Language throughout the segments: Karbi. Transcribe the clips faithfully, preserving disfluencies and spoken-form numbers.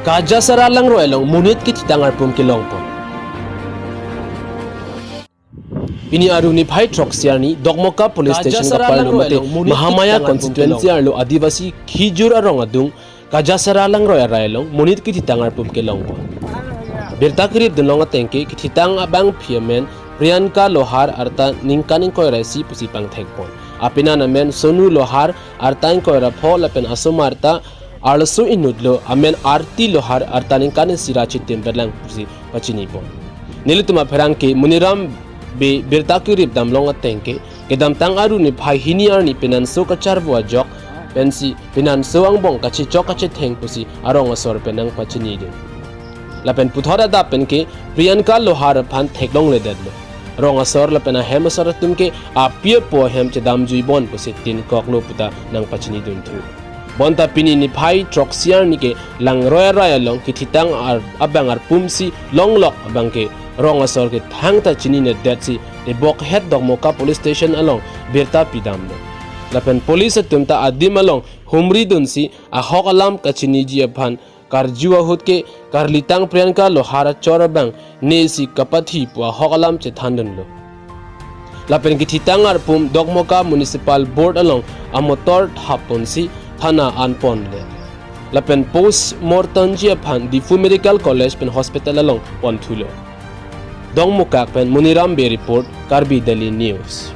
Kajasara Langroi along monit kethitang arpum kelongpon. Pini aru niphai throksi arni Dokmoka Police Station kaparlo mate Mahamaya constituency arlo Adivasi Khijur arong adung Kajasara Langroi arai along monit kethitang arpum kelongpon. Birta keripdun long ateng ke kethitang abangpi amen Priyanka Lohar arta ningkan ingkoi ra isi pusi pangthekpon. Apenan amen Sonu Lohar arta ingkoi ra pho lapen asomar ta arloso inutlo amen Arti Lohar arta ningkan isi ra chitim petlang pusi pachinipon. Nelitum apherangke Muniram Bey birta keripdam long ateng ke kedamtang aru niphai hini arni penanso kacharvo ajok pensi penanso angbong kachechok kachetheng pusi arong asor pen nangpachinidun. Lapen puthot adap pen ke Priyanka Lohar aphan theklongledetlo. Rong asor lapen ahem asor atum ke api apo ahem chedamjuibon pusi tin koklo puta nangpachinidun thu. Bonta pini niphai throksi arni ke Langroi arai along kethitang ar, abang arpum si longlok abang ke rong asor ke thangta chininedet si tebokhet Dokmoka Police Station along birta pidamlo. Lapen police atum ta adim along humridun si ahok alam kachiniji aphan karju ahut ke karlitang Priyanka Lohar achor abang ne isi kapathi pu ahok alam chethandunlo. Lapen kethitang arpum Dokmoka Municipal Board along amotor thapponsi thana anponle. Lapen post mortemji aphan Diphu Medical College pen hospital along ponthulo. Dokmoka pen Muniram Bey report, Karbi Daily News.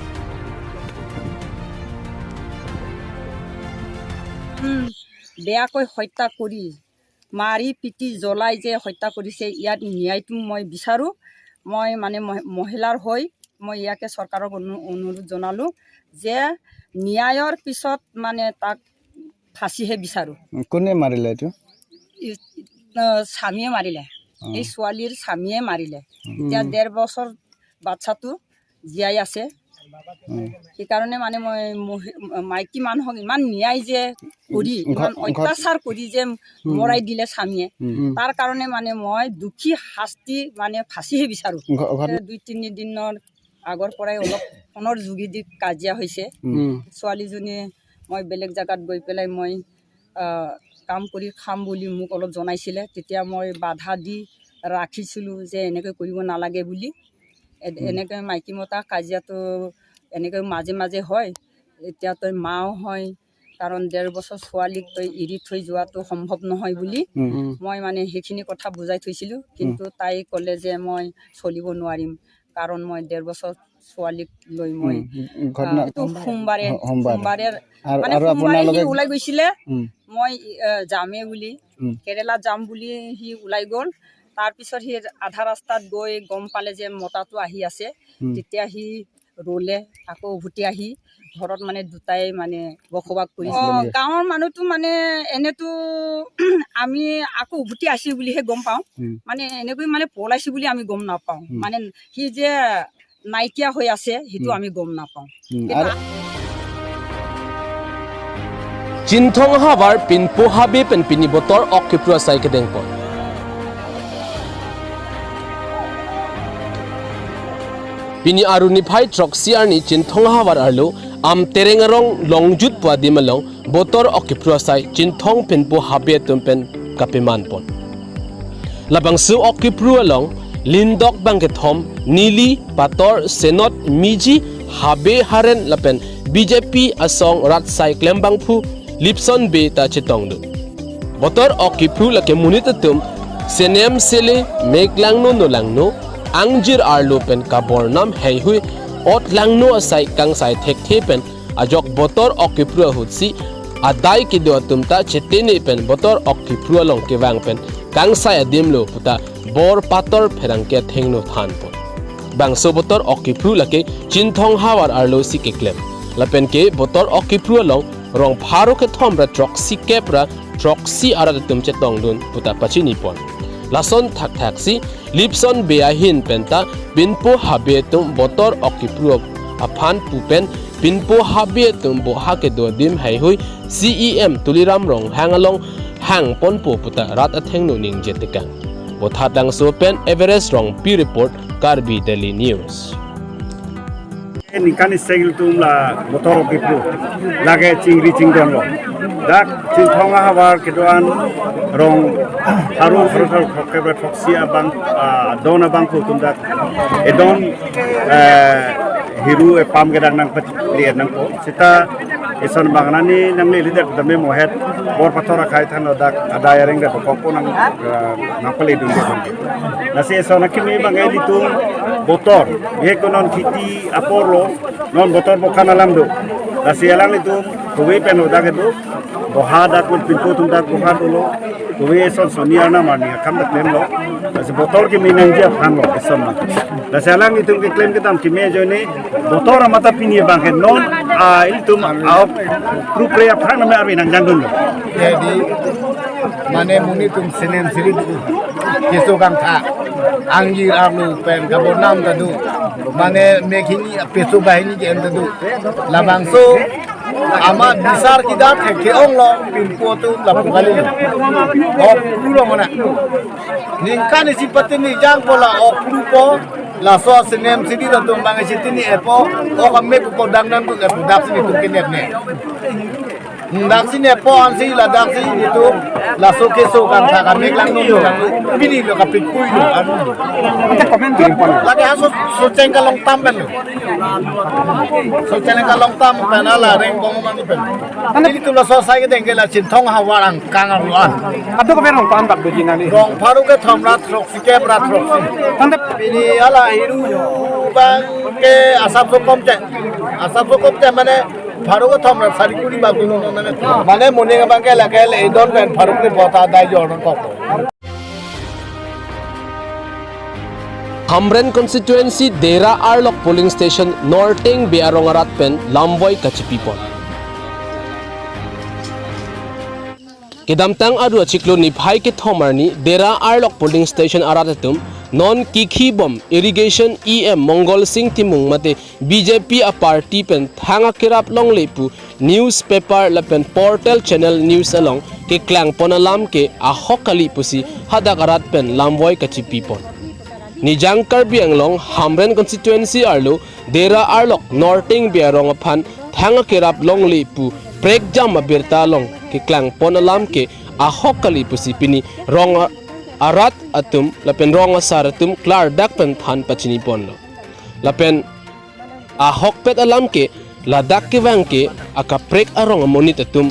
উম, বেয়াকৈ হত্যা কৰি, মাৰি পিটি জ্বলাই যে হত্যা কৰিছে, ইয়াত ন্যায়টো মই বিচাৰোঁ। মই মানে মহ-, মহিলাৰ হৈ মই ইয়াকে চৰকাৰক অনু-, অনুৰোধ জনালোঁ যে ন্যায়ৰ পিছত মানে তাক ফাঁচিহে বিচাৰোঁ। কোনে মাৰিলে এইটো? ই-, আহ, স্বামীয়ে মাৰিলে। অ। এই ছোৱালীৰ স্বামীয়ে মাৰিলে। উম। এতিয়া ডেৰ বছৰ বাচ্ছাটো জীয়াই আছে। উম। সেইকাৰণে মানে মই মহি-, মাইকী মানুহক ইমান ন্যায় যে কৰি, ঘ-, ইমান ঘ-, অত্যাচাৰ কৰি যে উম। মৰাই দিলে স্বামীয়ে, উম। তাৰ কাৰণে মানে মই দুখী শাস্তি মানে ফাঁচিহে বিচাৰোঁ। ঘ-, ঘটনা এ, দুই তিনি দিনৰ আগৰ পৰাই অলপ ফোনৰ যোগেদি কাজিয়া হৈছে। উম। উম। ছোৱালীজনীয়ে মই বেলেগ জাগাত গৈ পেলাই মই, আহ, কাম কৰি খাম বুলি মোক অলপ জনাইছিলে। তেতিয়া মই বাধা দি ৰাখিছিলোঁ যে এনেকৈ কৰিব নালাগে বুলি। এ-, উম। এনেকৈ মাইকী মতা কাজিয়াটো এনেকৈ মাজে মাজে হয়। এতিয়া তই মাও হয়, কাৰণ ডেৰ বছৰ ছোৱালীক তই এৰি থৈ যোৱাটো সম্ভৱ নহয় বুলি উম। উম। মই মানে সেইখিনি কথা বুজাই থৈছিলোঁ। উম। কিন্তু তাই ক'লে যে মই চলিব নোৱাৰিম, কাৰণ মই ডেৰ বছৰ ছোৱালীক লৈ মই, উম, ঘটনা আহ, এইটো সোমবাৰে, সোমবাৰে। সোমবাৰে, আৰু, মানে আৰু সোমবাৰে সি আপোনালোকে ওলাই গৈছিলে, উম। মই, আহ, যামে বুলি, উম। কেৰেলাত যাম বুলি সি ওলাই গ'ল। তাৰ পিছত সি আধা ৰাস্তাত গৈ গম পালে যে মতাটো আহি আছে। উম। তেতিয়া সি ৰলে, আকৌ উভতি আহি ঘৰত মানে দুটাই মানে বসবাস কৰিছে। অ, গাঁৱৰ মানুহটো মানে এনেতো আমি আকৌ উভতি আহিছে বুলিহে গম পাওঁ। উম। মানে এনেকৈ মানে পলাইছে বুলি আমি গম নাপাওঁ। উম। মানে সি যে নাইকিয়া হৈ আছে, সেইটো উম। আমি গম নাপাওঁ। উম, কিন্তু আৰু Chinthong havar Pinpo Habe pen pini botor ok kepru asai kedengpon. Pini aru niphai throksi arni Chinthong havar arlo Amtereng arong Longjut pu adim along botor ok kepru asai Chinthong Pinpo Habe atum pen kapemanpon. Labangso ok kepru along lindok bangkethom neli, pator, senot, miji, habe haren lapen B J P asong rat asai klembangphu Lipson Bey ta chetongdun. Botor ok kepru lake monit atum senem sele, mek langno no langno, angjir arlo pen kabornam heihui, ot langno asai kangsai thekthe pen ajok botor ok kepru ahutsi adai kedo atum ta chetene pen botor ok kepru along kevang pen kangsai adimlo puta bor pator pherangke athengno thanpon. Bangso botor ok kepru lake Chinthong havar arlo si keklem. Lapen ke botor ok kepru along rong pharo kethom ra throksi kep ra throksi arat atum chetongdun puta pachinipon. Lason thakthaksi Lipson Bey ahin penta Pinpo Habe atum botor ok kepru aphan pu pen Pinpo Habe atum boha kedo adim heihui C E M Tuliram Ronghang along hangponpo puta rat athengno ningje tekang. Bothatlangso pen Everest Rongpi report, Karbi Daily News. Ningkan isi ilitum la botor kipu. Lake chingri chingdon lo. Dak Chinthong ahavar kedo-an rong pharo, pharo, pharo, pharo, pharo, pharo, si abang, ah, don abangphu atum dak. Edon, eh, hiru epam ke dak nangpachiri nangpo. Seta eson abang nani nanglele dak dame mohet bor pathor akhei thanlo dak adai areng dak kokpo nang, eh, nangpale dun. Lasi eson akimi abang ilitum botor. Ye konon kheti apor lo, non botor bokhan alam do. Lasi alanglitum kove pen lo dak do. Boha dak lo, pinpo atum dak boha dolo. Kove eson soni arnam arni akam dak klemlo. Lasi botor kimi nangji aphan lo eson ma. Lasi alanglitum keklem kedam kimi ajoine botor amata pini abang ke non, ah, ilitum aok prupre aphan name arve nangjang dunlo. Jadi, mane monit atum senem siri do. Keso kangtha. Angjir arlo pen kabonam ta do. Mane mekhini peso bahini ke-en ta do. Labangso amat bisar kidat ke ke-ong lo, pinpo atum lapu kali. Okpru lo mana. Ningkan isi pati ni jangpo la okpru po, laso senem siri atum abang isi tini epo, ok amek po dang nang tu epo dak si nelitum kenep ne. Dak si nepo ansi ladak si nelitum laso keso kangtha kamek lang nung lang. Pini lo kapikpui lo. Ante comment pirim pon. Lake ha so, so cheng kalong tam pen lo. So cheng kalong tam pen ala reng bong man pen. Ante nelitum laso asai kedeng ke la Chinthong ahavar angkang arlo an. Ado ke rong pan bak doji nani. Rong pharo kethom ra throksi kep ra throksi. Ante pini ala hiru abang ke asap so kom che. Asap so kom che mane pharo kethom ra sari kuri bak dun nang nang. Mane moning abang ke lake le edon pen pharo kri bota dai jor nang kok. Hamren constituency Dera Arlok polling station Norteng Bey arong arat pen lamvoi kachipipon. Kedamtang aru achiklo niphai kethom arni Dera Arlok polling station arat atum non kikhibom irrigation E M Mongol Sing Timung mate B J P a party pen thang akerap longle pu newspaper lapen portal channel news along keklangpon alam ke ahok kali pusi hadak arat pen lamvoi kachipipon. Nijang Karbi Anglong Hamren constituency arlo Dera Arlok Norteng Bey arong aphan thang akerap longle pu prekjam abirta along keklangpon alam ke ahok kali pusi pini rong a-, arat atum lapen rong asar atum klardak pen than pachiniponlo. Lapen ahokpet alam ke ladak kevang ke akaprek arong amonit atum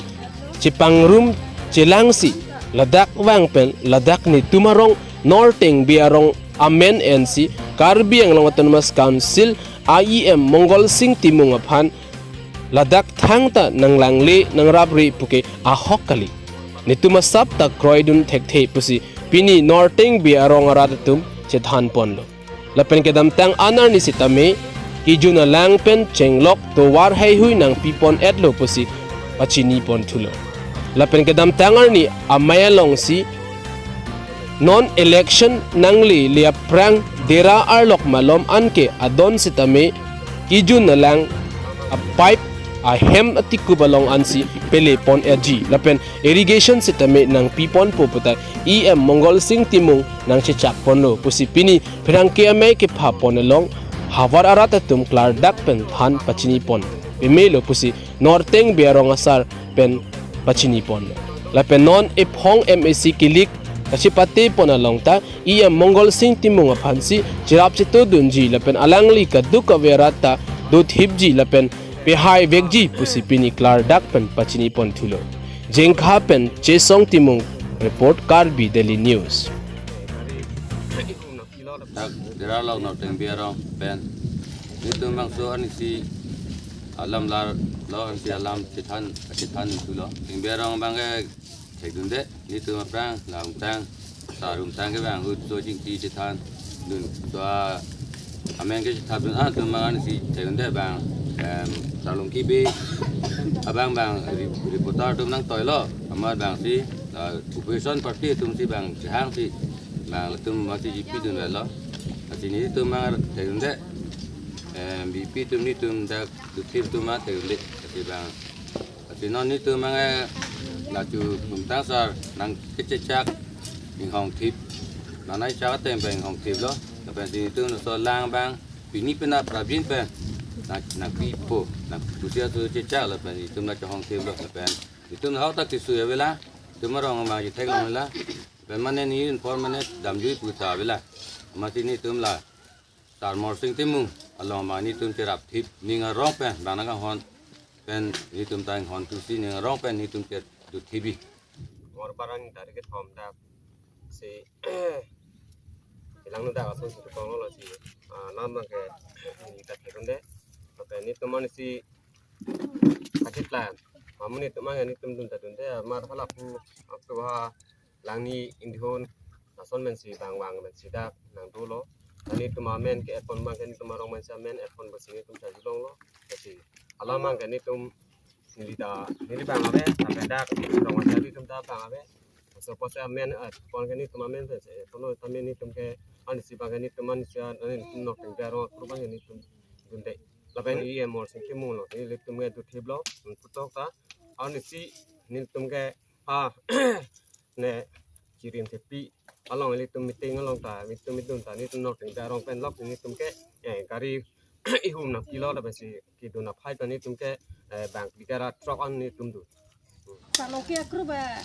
chepangrum chelangsi ladak vang pen ladak netum arong Norteng Bey arong amen ensi Karbi Anglong Autonomous Council a E M Mongol Sing Timung aphan ladak thangta nanglangle nangrapre puke ahok kali. Netum asap ta kroidun thekthe pusi pini Norteng Bey arong arat atum chethanponlo. Lapen kedamtang an arni sitame kejun alang pen chenglok tovar heihui nangpipon-etlo pusi pachinipon thulo. Lapen kedamtang arni amei alongsi non election nanglele aphrang Dera Arlok malom anke adon sitame kejun alang a pipe ahem atikup along ansi pelepon-etji lapen irrigation sitame nangpiponpo puta E M Mongol Sing Timung nangchechakponlo pusi pini pherangke amei kephapon along havar arat atum klardak pen than pachinipon pemelo pusi Norteng Bey arong asar pen pachinipon. Lapen non ephong M A C kilik kachipatepon along ta E M Mongol Sing Timung aphansi cherap chetodunji lapen alangli kadokave arat ta dothipji lapen pehaivekji pusi pini klardak pen pachinipon thulo. Jengkha pen Chesong Timung report, Karbi Daily News. Dak Dera Arlok Norteng Bey arong pen nelitum bangso ansi alam larlo ansi alam chethan chethan thulo. Teng Bey arong abang ke thekdunde nelitum aphrang la umtang sar umtang ke bang hut so jingti chethan dun so amen ke chethan dun atum abang ansi thekdunde bang, em, Sarlongki Bey abang bang re-, reporter atum nangtoilo amat bangsi, eh, opposition party atumsi bang chehangsi bang latum masi jipidun avelo. Lasi nelitum bang thekdunde, em, B J P atum nelitum dak dothip atum ma thekdunde. Lasi bang, lasi non nelitum bang, eh, lachu umtang sar nangkechechak inghong thip. Nanai chak ateng bang inghong thiplo. Lapen si nelitum laso alang bang pini penap prabin pen Nang nangpipo, nang pusi aso chechak lapen itum nangchehong thip lo lapen itum hauta kesui avelang, itum arong abang chetheklong avelang. Lapen mane ne inform mane damjui pu ta avelang. Amatsi netum la Sar Morsing Timung along abang netum cherap thip, ning arong pen bang nangkanghon pen netum ta inghon thusi ning arong pen netum chedu thip bi. Ngor barang dari kethom dak si ilang nu dak ason si tukong lo si, ah, lam abang ke neli ta theklongde. Lapen netum mane si kachit lang. Mamu netum mane netum dun ta dunde, mar hala pu, ap tu ha lang ni indihon ason men si bang bang men si dak nangdolo. Netum amen ke ephon abang ke netum arong men si amen ephon besi netum charjulong lo. Besi alam abang ke netum neli ta neli bang ave, sampai dak rong aja netum ta bang ave. So pose amen, eh, pon ke netum amen se, se, kono tame netum ke ansi bang ke netum ansi an, netum nok tengke arong akru abang ke netum dunde. Lapen i Morsing Timung lo, netum ke du thip lo, putok ta, ansi netum ke, ah, ne, Chirim Thepi along ilitum meeting along ta, netum idun ta, netum nok tengke arong pen lok netum ke, eh, gari ihum nangpilo lapen si kedun aphai ta netum ke, eh, bang bikara truck an netum dun. Saloki akru abang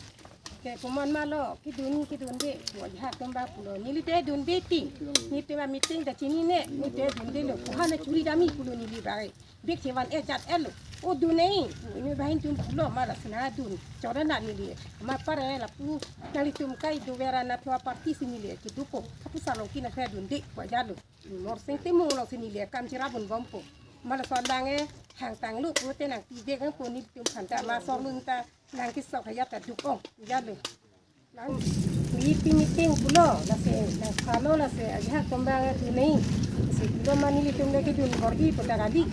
ke komat ma lo, kedun kedunde, wajah atum abang pulo. Neli te dunde ti, netum a meeting ta chinine, neli te dundelo, kohan churi dam-i pulo neli abang. Bik chevan-e jat-e lo. O dun-e, ini bahin tum pulo ma lasi nangdun. Chora na neli. Ma pare lapu nanglitum kai do vera na thua party si neli kedupo. Kapu Saloki na kaya dunde, wajah lo. Morsing Timung along si neli akam cherap un bompo. Ma laso lang-e hangtang lo pute nangpidek nangpo netum aphan ta ma sorlun ta nangkesok haya ta duk-ong, wajah lo. Nang meeting meeting pulo, lasi nang follow lasi ajahak atum abang tu nei. Si pulo ma nelitum lagi dun bor-i pu ta kali.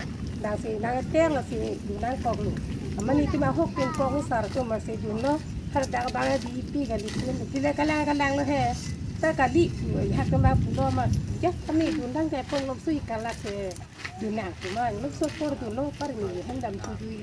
Lasi nangter lasi dun nangkok lo. Amat netum ahok pen kok sar atum lasi dunlo. Har dak abang di pi kali pun. Pila kalang kalang lo he. Ta kali. Ajahak atum abang pulo ma. Ya kami dun dang ke pon lok sui kalak ke. Dun nang kuma lok so por dunlo par ni hem dam tu dui lo.